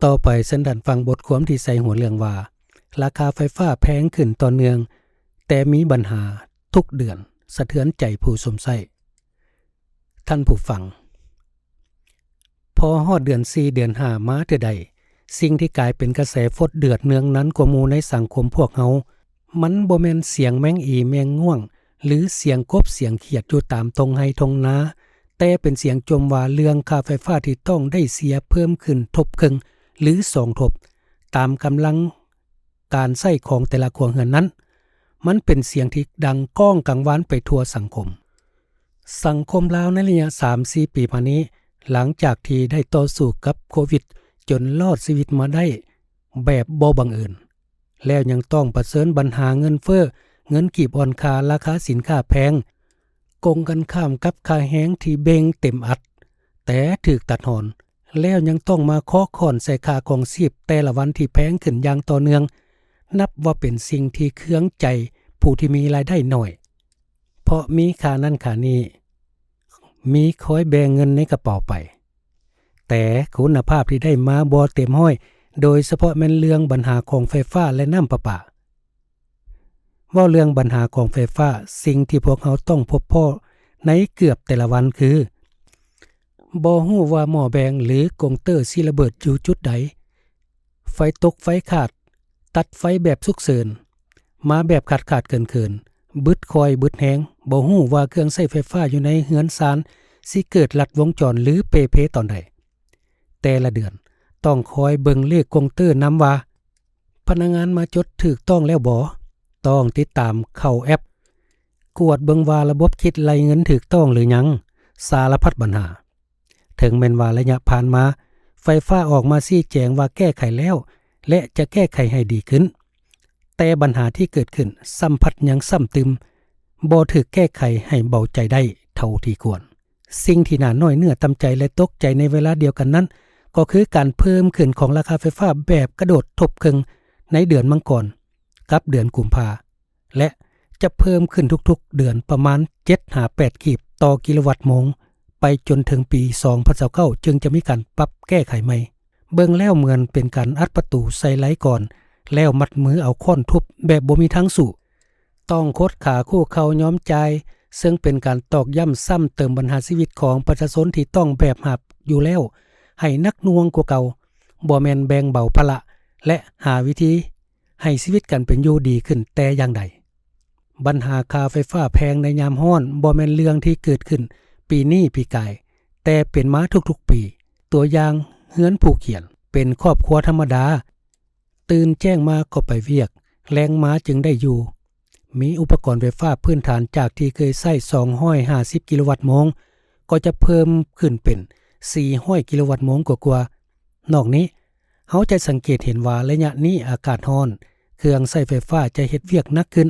ຕໍ່ໄປເຊີນທ່ານຟັງບົດຄວາມທີ່ໃສ່ຫົວເລື່ອງວ່າ ລາຄາໄຟຟ້າແພງຂຶ້ນຕໍ່ເນື່ອງ ແຕ່ມີບັນຫາທຸກເດືອນ ສະເທືອນໃຈຜູ້ຊົມໃຊ້. ທ່ານຜູ້ຟັງ, ພໍຮອດເດືອນສີ່ ເດືອນຫ້າມາເທື່ອໃດ, ສິ່ງທີ່ກາຍເປັນກະແສຟົດເດືອດເນືອງນັນກວ່າໝູ່ໃນສັງຄົມພວກເຮົາ ມັນບໍ່ແມ່ນສຽງແມງອີແມງງ່ວງ ຫຼື ສຽງກົບສຽງຂຽດຢູ່ຕາມທົ່ງໄຮ່ທົ່ງນາ, ແຕ່ເປັນສຽງຈົ່ມວ່າເລື່ອງຄ່າໄຟຟ້າທີ່ຕ້ອງໄດ້ເສຍເພີ່ມຂຶ້ນທົບເຄິ່ງ ຫຼື ສອງທົບ ຕາມກຳລັງການໃຊ້ຂອງແຕ່ລະຄົວເຮືອນນັ້ນ. ມັນເປັນສຽງທີ່ດັງກ້ອງກັງວານໄປທົ່ວສັງຄົມ. ສັງຄົມລາວໃນໄລຍະສາມສີ່ປີມານີ້, ຫຼັງຈາກທີ່ໄດ້ຕໍ່ສູ້ກັບໂຄວິດຈົນລອດຊີວິດມາໄດ້ແບບບໍ່ບັງເອີນ, ແລ້ວຍັງຕ້ອງປະເຊີນບັນຫາເງິນເຟີ້, ເງິນກີບອ່ອນຄ່າ, ລາຄາສິນຄ້າແພງ, ກົງກັນຂ້າມກັບຄ່າແຮງທີ່ເບັ່ງເຕັມອັດ, ແຕ່ຖືກຕັດຮອນ, ແລ້ວຍັງຕ້ອງມາເຄາະຂ້ອນໃສ່ຄ່າຄອງຊີບແຕ່ລະວັນທີ່ແພງຂຶ້ນຢ່າງຕໍ່ເນື່ອງ, ນັບວ່າເປັນສິ່ງທີ່ເຄືອງໃຈຜູ້ທີ່ມີລາຍໄດ້ໜ້ອຍ, ເພາະມີຄ່ານັ້ນຄ່ານີ້, ມີຄອຍແບ່ງເງິນໃນກະເປົາໄປ, ແຕ່ຄຸນນະພາບທີ່ໄດ້ມາບໍ່ເຕັມຮ້ອຍ, ໂດຍສະເພາະແມ່ນເລື່ອງບັນຫາຂອງໄຟຟ້າ ແລະ ນ້ຳປະປາ. ເວົ້າເລື່ອງບັນຫາຂອງໄຟຟ້າ, ສິ່ງທີ່ພວກເຮົາຕ້ອງພົບພໍ້ໃນເກືອບແຕ່ລະວັນຄື ບໍ່ຮູ້ວ່າໝໍ້ແບງ ຫຼື ກົງເຕີຊິລະເບີດຢູ່ຈຸດໃດ, ໄຟຕົກໄຟຂາດ, ຕັດໄຟແບບສຸກເສີນ, ມາແບບຂາດໆເຂີນໆ, ບຶດຄອຍບຶດແຮງ, ບໍ່ຮູ້ວ່າເຄື່ອງໃຊ້ໄຟຟ້າຢູ່ໃນເຮືອນຊານຊິເກີດລັດວົງຈອນ ຫຼື ເປ່ເພຕອນໃດ. ແຕ່ລະເດືອນຕ້ອງຄອຍເບິ່ງເລກກົງເຕີນຳວ່າ ພະນັກງານມາຈົດຖືກຕ້ອງແລ້ວບໍ່? ຕ້ອງຕິດຕາມເຂົ້າແອັບ ກວດເບິ່ງວ່າລະບົບຄິດໄລ່ເງິນຖືກຕ້ອງຫຼືຍັງ? ສາລະພັດບັນຫາ. ເຖິງແມ່ນວ່າໄລຍະຜ່ານມາ ໄຟຟ້າອອກມາຊີ້ແຈງວ່າແກ້ໄຂແລ້ວ ແລະ ຈະແກ້ໄຂໃຫ້ດີຂຶ້ນ, ແຕ່ບັນຫາທີ່ເກີດຂຶ້ນຊ້ຳພັດຍັງຊ້ຳຕື່ມ, ບໍ່ຖືກແກ້ໄຂໃຫ້ເບົາໃຈໄດ້ເທົ່າທີ່ຄວນ. ສິ່ງທີ່ໜ້ານ້ອຍເນື້ອຕ່ຳໃຈ ແລະ ຕົກໃຈໃນເວລາດຽວກັນນັ້ນ ກໍຄືການເພີ່ມຂຶ້ນຂອງລາຄາໄຟຟ້າແບບກະໂດດທົບເຄິ່ງໃນເດືອນມັງກອນກັບເດືອນກຸມພາ ແລະ ຈະເພີ່ມຂຶ້ນທຸກໆເດືອນປະມານເຈັດຫາແປດກີບຕໍ່ກິໂລວັດໂມງ ໄປຈົນເຖິງປີສອງພັນຊາວເກົ້າ ຈຶ່ງຈະມີການປັບແກ້ໄຂໃໝ່. ເບິ່ງແລ້ວເໝືອນເປັນການອັດປະຕູໃສ່ໄລກ່ອນ ແລ້ວມັດມືເອົາຄ້ອນທຸບແບບບໍ່ມີທາງສູ້. ຕ້ອງຄົດຂາຄູ່ເຂົ່າຍອມຈ່າຍ, ເຊິ່ງເປັນການຕອກຢ້ຳຊ້ຳເຕີມບັນຫາຊີວິດຂອງປະຊາຊົນທີ່ຕ້ອງແບກຫາບຢູ່ແລ້ວໃຫ້ໜັກໜ່ວງກວ່າເກົ່າ, ບໍ່ແມ່ນແບ່ງເບົາພາລະ ແລະ ຫາວິທີໃຫ້ຊີວິດການເປັນຢູ່ດີຂຶ້ນແຕ່ຢ່າງໃດ. ບັນຫາຄ່າໄຟຟ້າແພງໃນຍາມຮ້ອນບໍ່ແມ່ນເລື່ອງທີ່ເກີດຂຶ້ນປີນີ້ປີກາຍ, ແຕ່ເປັນມາທຸກໆປີ. ຕົວຢ່າງ, ເຮືອນຜູ້ຂຽນເປັນຄອບຄົວທຳມະດາ, ຕື່ນແຈ້ງມາກໍໄປວຽກ, ແລງມາຈຶ່ງໄດ້ຢູ່. ມີອຸປະກອນໄຟຟ້າພື້ນຖານຈາກທີ່ເຄີຍໃຊ້ສອງຮ້ອຍຫ້າສິບກິໂລວັດໂມງ ກໍຈະເພີ່ມຂຶ້ນເປັນສີ່ຮ້ອຍກິໂລວັດໂມງກວ່າໆ. ນອກນີ້, ເຮົາຈະສັງເກດເຫັນວ່າໄລຍະນີ້ອາກາດຮ້ອນ, ເຄື່ອງໃຊ້ໄຟຟ້າຈະເຮັດວຽກໜັກຂຶ້ນ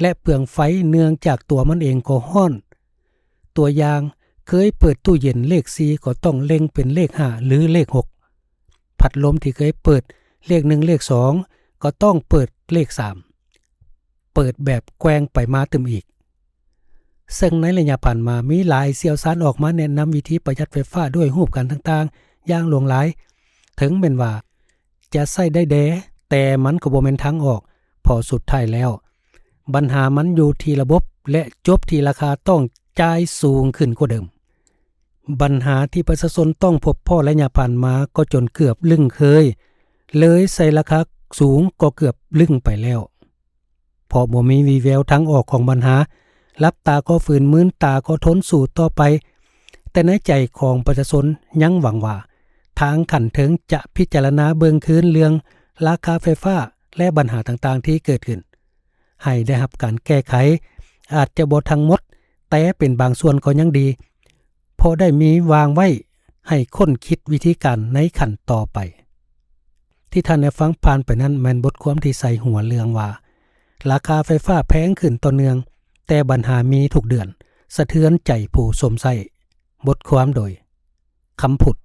ແລະ ເປືອງໄຟເນື່ອງຈາກຕົວມັນເອງກໍຮ້ອນ. ຕົວຢ່າງ, ເຄີຍເປີດຕູ້ເຢັນເລກສີ່ກໍຕ້ອງເລັ່ງເປັນເລກຫ້າ ຫຼື ເລກຫົກ. ພັດລົມທີ່ເຄີຍເປີດເລກໜຶ່ງເລກສອງ ກໍຕ້ອງເປີດເລກສາມ ເປີດແບບແກວ່ງໄປມາຕື່ມອີກ. ເຊິ່ງໃນໄລຍະຜ່ານມາມີຫຼາຍຊ່ຽວຊານອອກມາແນະນຳວິທີປະຢັດໄຟຟ້າດ້ວຍຮູບການຕ່າງໆຢ່າງຫຼວງຫຼາຍ. ເຖິງແມ່ນວ່າຈະໃຊ້ໄດ້ແດ່, ແຕ່ມັນກໍບໍ່ແມ່ນທາງອອກ, ເພາະສຸດທ້າຍແລ້ວ ບັນຫາມັນຢູ່ທີ່ລະບົບ ແລະ ຈົບທີ່ລາຄາຕ້ອງຈ່າຍສູງຂຶ້ນກວ່າເດີມ. ບັນຫາທີ່ປະຊາຊົນຕ້ອງພົບພໍ້ໄລຍະຜ່ານມາກໍຈົນເກືອບລຶ້ງເຄີຍ, ເລີຍໃສ່ລາຄາສູງກໍເກືອບລຶ້ງໄປແລ້ວ. ເພາະບໍ່ມີວີ່ແວວທາງອອກຂອງບັນຫາ, ຫຼັບຕາກໍຝືນ, ມືນຕາກໍທົນສູ້ຕໍ່ໄປ. ແຕ່ໃນໃຈຂອງປະຊາຊົນຍັງຫວັງວ່າ ທາງຂັ້ນເທິງຈະພິຈາລະນາເບິ່ງຄືນເລື່ອງລາຄາໄຟຟ້າ ແລະ ບັນຫາຕ່າງໆທີ່ເກີດຂຶ້ນ ໃຫ້ໄດ້ຮັບການແກ້ໄຂ, ອາດຈະບໍ່ທັງໝົດ, ແຕ່ເປັນບາງສ່ວນກໍຍັງດີ, ເພາະໄດ້ມີວາງໄວ້ໃຫ້ຄົ້ນຄິດວິທີການໃນຂັ້ນຕໍ່ໄປ. ທີ່ທ່ານໄດ້ຟັງຜ່ານໄປນັ້ນແມ່ນບົດຄວາມທີ່ໃສ່ຫົວເລື່ອງວ່າ ລາຄາໄຟຟ້າແພງຂຶ້ນຕໍ່ເນື່ອງ, ແຕ່ບັນຫາມີທຸກເດືອນ, ສະເທືອນໃຈຜູ້ຊົມໃຊ້. ບົດຄວາມໂດຍ ຄຳພຸດ.